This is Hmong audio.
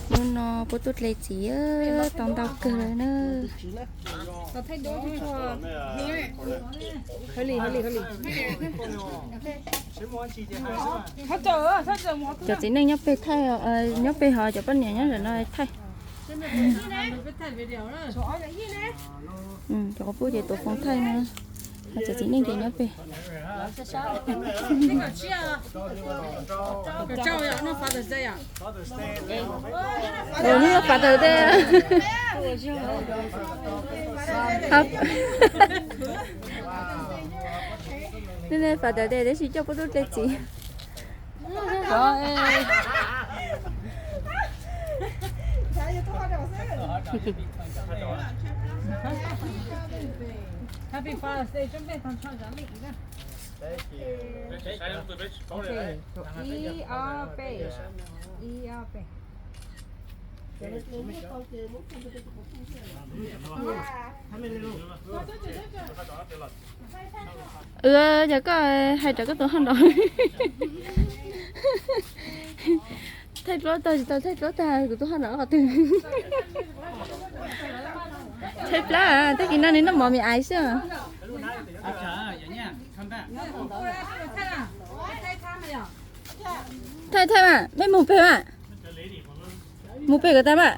Hnub no puab tuaj dle txiv tau ntau kawg na. Cov txiv neej nyob pem thaij, nyob pem ho cov poj niam nyob ntawm no thaij. Cov quas puj ces tuav foov thaij na, ho cov txiv neej ces nyob pem. Hnub no Father's Day. Hnub no Father's Day tab sis coj puab tuaj dle txiv. Ua cas koj hais rau koj tus haj nraud? Thaij duab tag tsis tau, thaij duab tag kuv tus haj nraud qhov twg? Thaij plab, tag kis no nws noj mov me ais xwb. Thaij thaij mas, mej mus pem mas. Mus pem kom tas mas.